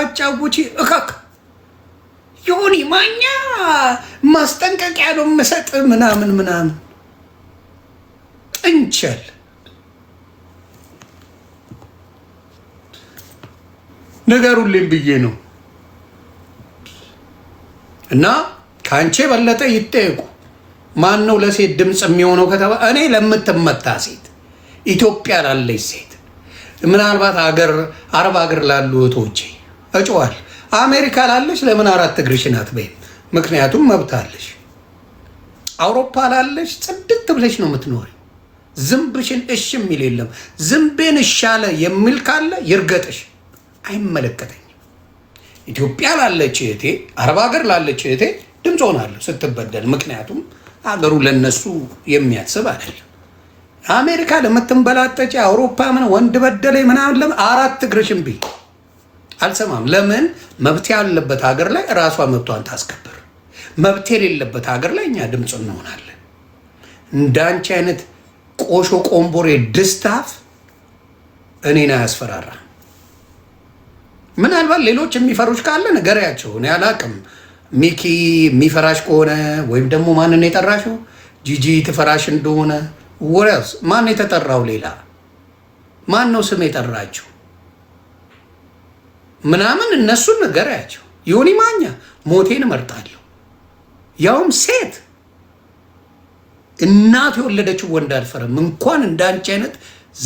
የምታጫውቺ እካክ ዮኒ ማኛ ማስጠንቀቂያ ነው የምሰጥ ምናምን ምናምን ጥንቸል ንገሩልኝ ብዬ ነው። እና ከአንቺ የበለጠ ይጠየቁ። ማን ነው ለሴት ድምፅ የሚሆነው ከተባ እኔ ለምትመታ ሴት፣ ኢትዮጵያ ላለች ሴት፣ ምናልባት አገር አረብ ሀገር ላሉ እህቶቼ እጮዋል። አሜሪካ ላለች ለምን አራት እግርሽን አትበይም? ምክንያቱም መብት አለሽ። አውሮፓ ላለሽ ጽድት ብለሽ ነው የምትኖሪው። ዝንብሽን እሽ የሚል የለም። ዝንቤን እሻለ የሚል ካለ ይርገጥሽ፣ አይመለከተኝም። ኢትዮጵያ ላለች እህቴ፣ አረብ ሀገር ላለች እህቴ ድምፅ ሆናለሁ ስትበደል። ምክንያቱም አገሩ ለነሱ የሚያስብ አይደለም። አሜሪካ ለምትንበላጠጭ አውሮፓ ምን ወንድ በደለኝ ምናምን ለምን አራት እግርሽን ብይ አልሰማም። ለምን መብት ያለበት ሀገር ላይ ራሷ መብቷን ታስከብር። መብት የሌለበት ሀገር ላይ እኛ ድምፅ እንሆናለን። እንዳንቺ አይነት ቆሾ ቆምቦሬ ድስታፍ እኔን አያስፈራራ። ምናልባት ሌሎች የሚፈሩሽ ካለ ንገሪያቸው። እኔ አላቅም። ሚኪ የሚፈራሽ ከሆነ ወይም ደግሞ ማንን የጠራሽው ጂጂ ትፈራሽ እንደሆነ ወረስ ማን የተጠራው ሌላ ማን ነው ስም የጠራችው ምናምን እነሱን ንገሪያቸው። ዮኒ ማኛ ሞቴን እመርጣለሁ። ያውም ሴት እናቱ የወለደችው ወንድ አልፈረም። እንኳን እንዳንቺ አይነት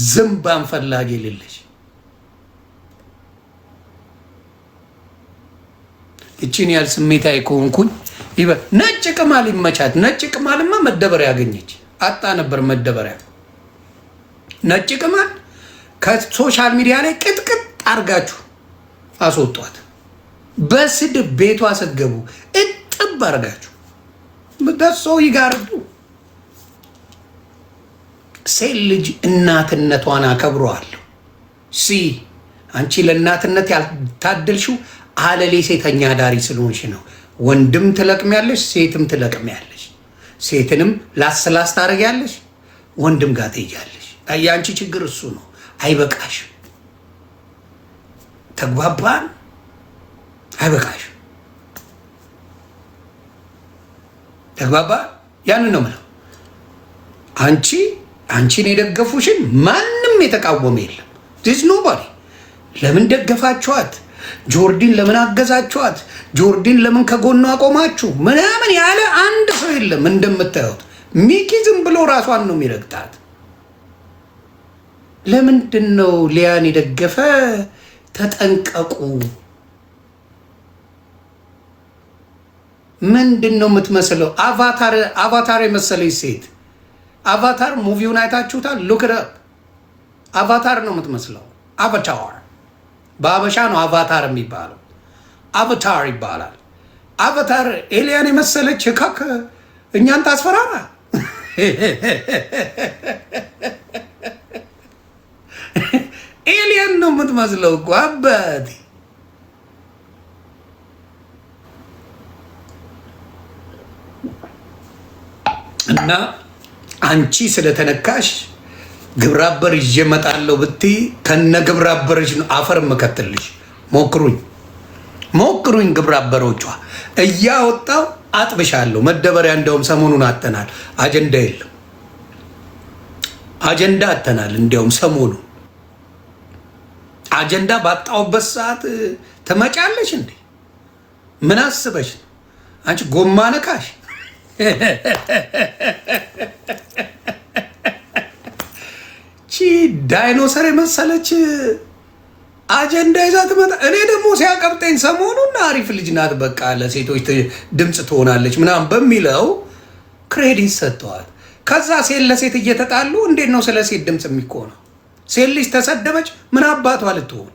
ዝምባን ፈላጊ የሌለሽ እቺን ያህል ስሜታዊ ከሆንኩኝ ነጭ ቅማል ይመቻት። ነጭ ቅማልማ መደበሪያ ያገኘች አጣ ነበር መደበሪያ። ነጭ ቅማል ከ social media ላይ ቅጥቅጥ አርጋችሁ አስወጧት። በስድብ ቤቷ ስትገቡ እጥብ አርጋችሁ ደሶ ይጋርዱ። ሴት ልጅ እናትነቷን አከብረዋለሁ። ሲ አንቺ ለእናትነት ያልታደልሽው አለሌ ሴተኛ አዳሪ ስለሆንሽ ነው። ወንድም ትለቅሚያለሽ፣ ሴትም ትለቅሚያለሽ። ሴትንም ላስላስ ታደርጊያለሽ፣ ወንድም ጋር ትሄጃለሽ። የአንቺ ችግር እሱ ነው። አይበቃሽም። ተግባባን? አይበቃሽም። ተግባባን? ያንን ነው የምለው። አንቺ አንቺን የደገፉሽን ማንም የተቃወመ የለም። This nobody። ለምን ደገፋችኋት? ጆርዲን ለምን አገዛችኋት? ጆርዲን ለምን ከጎኗ አቆማችሁ? ምናምን ያለ አንድ ሰው የለም። እንደምታዩት ሚኪ ዝም ብሎ ራሷን ነው የሚረግጣት። ለምንድን ነው ሊያን የደገፈ? ተጠንቀቁ። ምንድን ነው የምትመስለው? Avatar የመሰለች ሴት። Avatar movie ውን አይታችሁታል? Look up። Avatar ነው የምትመስለው። Avatar በአበሻ ነው Avatar የሚባለው። Avatar ይባላል። Avatar alien የመሰለች እካክ እኛን ታስፈራራ። Alien ነው የምትመስለው እኮ አባቴ። እና አንቺ ስለተነካሽ ግብረአበር ይዤ እመጣለሁ ብትይ ከነ ግብረአበርሽ ነው አፈር የምከትልሽ። ሞክሩኝ ሞክሩኝ፣ ግብረአበሮቿ እያወጣው አጥብሻለሁ። መደበሪያ እንደውም ሰሞኑን አተናል። አጀንዳ የለም፣ አጀንዳ አተናል። እንዲያውም ሰሞኑን አጀንዳ ባጣውበት ሰዓት ትመጫለሽ እንዴ? ምን አስበሽ ነው አንቺ? ጎማ ነካሽ። ቺ ዳይኖሰር የመሰለች አጀንዳ ይዛ ትመጣ። እኔ ደግሞ ሲያቀብጠኝ ሰሞኑን አሪፍ ልጅ ናት፣ በቃ ለሴቶች ድምፅ ትሆናለች ምናምን በሚለው credit ሰጥተዋል። ከዛ ሴት ለሴት እየተጣሉ እንዴት ነው ስለ ሴት ድምፅ የሚኮነው? ሴት ልጅ ተሰደበች፣ ምን አባቷ ልትሆን?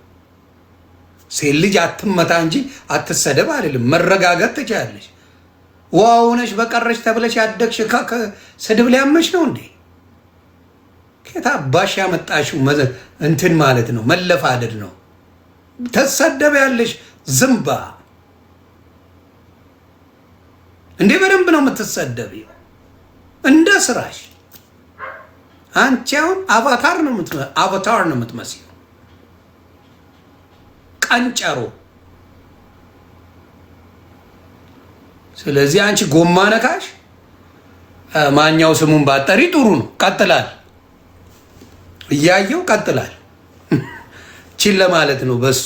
ሴት ልጅ አትመታ እንጂ አትሰደብ አልልም። መረጋገጥ ትችያለሽ። ዋው ነሽ በቀረሽ ተብለሽ ያደግሽ ስድብ ሊያመሽ ነው እንዴ? ከየት አባሽ ያመጣሽው እንትን ማለት ነው? መለፋደድ ነው። ተሰደበ ያለሽ ዝምባ እንዴ! በደንብ ነው የምትሰደቢው እንደ ስራሽ። አንቺ አሁን Avatar ነው የምትመስዪው። ቀንጨሮ ስለዚህ አንቺ ጎማ ነካሽ ማኛው ስሙን ባጠሪ ጥሩ ነው። ቀጥላል፣ እያየው ቀጥላል። ቺን ለማለት ነው። በሱ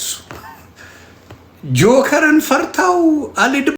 ጆከርን ፈርታው አልሄድም።